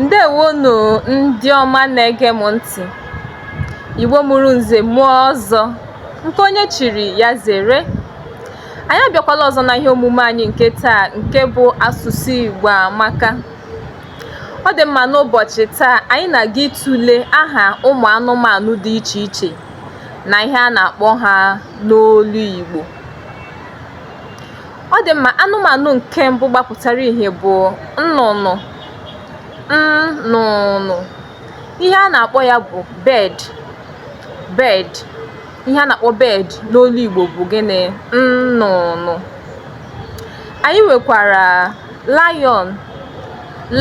Ndewonu ndị ọma na-ege m ntị. Igbo mụrụ nze mụọ ọzọ, nke onye chiri ya zere. Anyị abịakwala ọzọ na ihe omume anyị nke taa nke bụ asụsụ Igbo amaka. Ọ dị mma n'ụbọchị taa anyị na-aga ịtụle aha ụmụ anụmanụ dị iche iche na ihe a na-akpọ ha n'olu Igbo. Ọ dị mma anụmanụ nke mbụ gbapụtara ihe bụ nnụnụ nnụnụ. Ihe a na-akpọ ya bụ bird bird. Ihe a na-akpọ bird n'olu Igbo bụ gịnị? Nnụnụ. Anyị nwekwara lion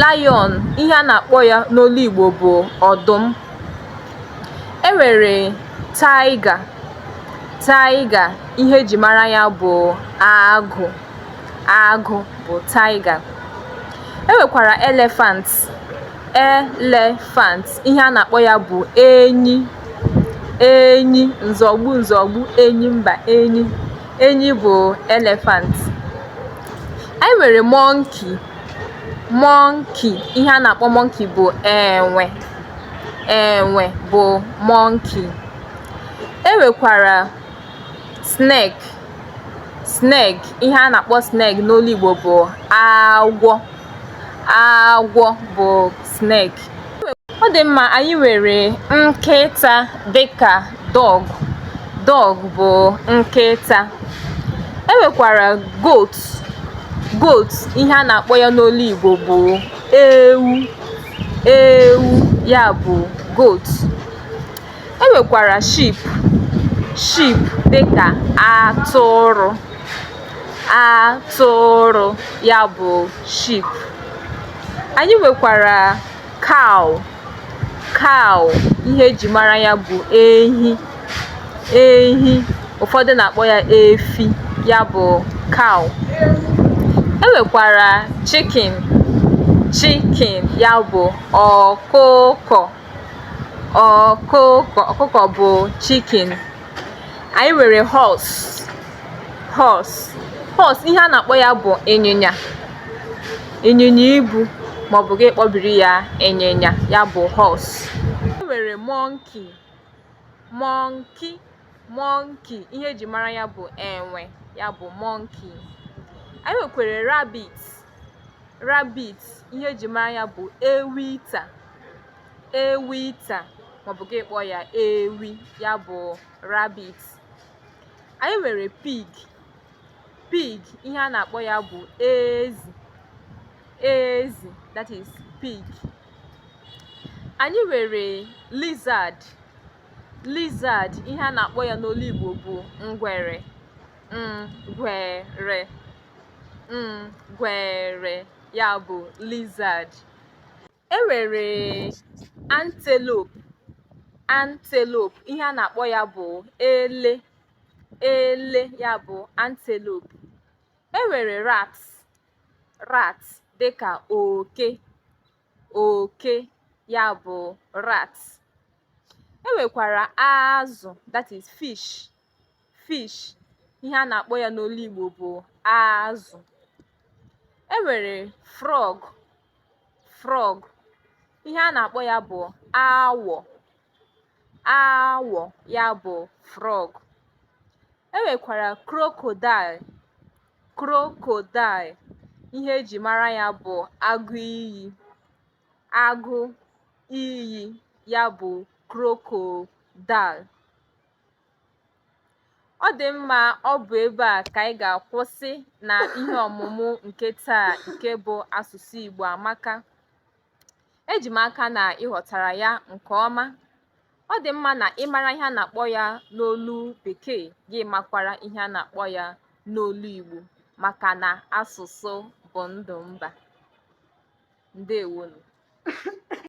lion. Ihe a na-akpọ ya n'olu Igbo bụ ọdụm. E nwere tiger tiger. Ihe eji mara ya bụ agụ agụ bụ tiger. E nwekwara elephant elephant. Ihe a na-akpọ ya bụ enyi enyi nzọgbu nzọgbu enyi mba enyi enyi bụ elephant. Anyị nwere monkey monkey. Ihe a na-akpọ monkey bụ enwe enwe bụ monkey. E nwekwara snake snake. Ihe a na-akpọ snake n'olu Igbo bụ agwọ agwọ bụ snake. Ọ dị mma anyị nwere nkịta dịka dog dog bụ nkịta. E nwekwara goat goat. Ihe a na-akpọ ya n'olu Igbo bụ ewu ewu ya bụ goat. E nwekwara sheep sheep dịka atụrụ atụrụ ya bụ sheep. Anyị nwekwara cow cow. Ihe eji mara ya bụ ehi ehi ụfọdụ na-akpọ ya efi ya bụ cow. E nwekwara chicken chicken ya bụ ọkụkọ ọkụkọ ọkụkọ bụ chicken. Anyị nwere horse horse horse. Ihe a na-akpọ ya bụ ịnyịnya ịnyịnya ibu maọbụ gị kpọbiri ya ịnyịnya ya bụ horse. E nwere monkey monkey monkey. Ihe eji mara ya bụ enwe ya bụ monkey. Anyị nwekwara rabbit rabbit. Ihe eji mara ya bụ ewita ewita maọbụ gị kpọọ ya ewi ya bụ rabbit. Anyị nwere pig pig. Ihe a na-akpọ ya bụ ezi ezi, that is pig. Anyị nwere lizard lizard. Ihe a na-akpọ ya n'olu Igbo bụ ngwere ngwere ngwere ya bụ lizard. E nwere antelope antelope. Ihe a na-akpọ ya bụ ele ele ya bụ antelope. E nwere rat rat dịka oke oke ya bụ rat. E nwekwara azụ, that is fish fish. Ihe a na-akpọ ya n'olu Igbo bụ azụ. E nwere frog frog. Ihe a na-akpọ ya bụ awọ awọ ya bụ frog. E nwekwara crocodile crocodile. Ihe eji mara ya bụ agụ iyi agụ iyi ya bụ crocodile. Ọ dị mma ọ bụ ebe a ka anyị ga-akwụsị na ihe ọmụmụ nke taa nke bụ asụsụ Igbo amaka. Eji m aka na ị ghọtara ya nke ọma. Ọ dị mma na ị mara ihe a na-akpọ ya n'olu bekee gị makwara ihe a na-akpọ ya n'olu Igbo maka na asụsụ bụ ndụ mba. Ndewonu.